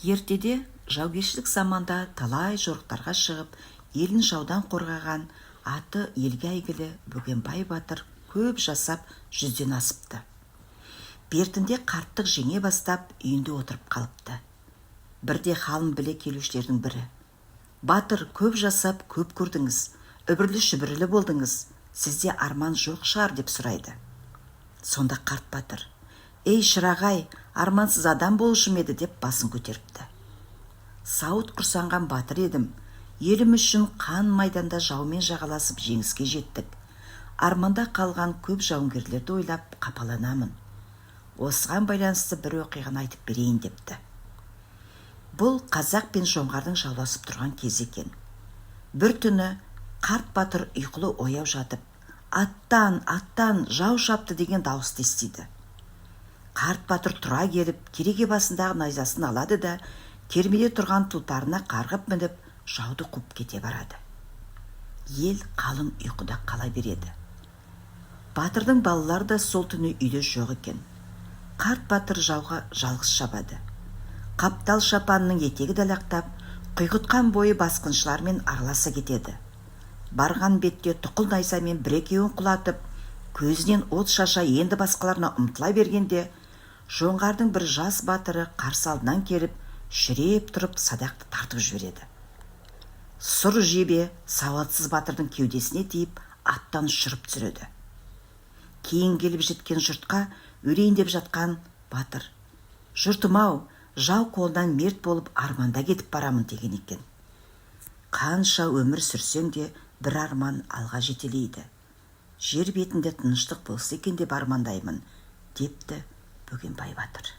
Ертеде, жаугершілік заманда талай жорықтарға шығып, елін жаудан қорғаған, аты елге әйгілі Бөгенбай батыр көп жасап, 100-ден асыпты. Бертінде қарттық жеңе бастап, үйінде отырып қалыпты. Бірде халын біле келушілердің бірі: «Батыр, көп жасап, көп көрдіңіз, үбірлі-шүбірлі болдыңыз, сізде арман жоқ шығар?» – деп сұрайды. Сонда қарт батыр: «Ей, шырақ-ай, армансыз адам болушы ма еді?» – деп басын көтеріпті. «Сауыт құрсанған батыр едім. Елім үшін қан майданда жаумен жағаласып, жеңіске жеттік. Арманда қалған көп жауынгерлерді ойлап қапаланамын. Осыған байланысты бір оқиғаны айтып берейін», – депті. Бұл қазақ пен жоңғардың жауласып тұрған кезі екен. Бір түні қарт батыр ұйқылы ояу жатып, «Аттан, аттан, жау шапты!» деген дауысты естиді. Қарт батыр тұра келіп, кереге басындағы найзасын алады да, кермеде тұрған тұлпарына қарғып мініп, жауды қуып кете барады. Ел қалың ұйқыда қала береді. Батырдың балалары да сол түні үйде жоқ екен. Қарт батыр жауға жалғыз шабады. Қаптал шапанының етегі далақтап, құйғытқан бойы басқыншылармен араласа кетеді. Барған бетте тұқыл найзамен бір-екеуін құлатып, көзінен от шаша енді басқаларына ұмтыла бергенде, жоңғардың бір жас батыры қарсы алдынан келіп, шүреп тұрып садақты тартып жібереді. Сұр жебе сауатсыз батырдың кеудесіне тиіп, аттан ұшырып түсіреді. Кейін келіп жеткен жұртқа өлейін деп жатқан батыр: «Жұртым-ау, жау қолынан мерт болып, арманда кетіп барамын», – деген екен. Қанша өмір сүрсең де, бір арман алға жетелейді. Жер бетінде тыныштық болса екен деп армандаймын, депті Бөгенбай батыр.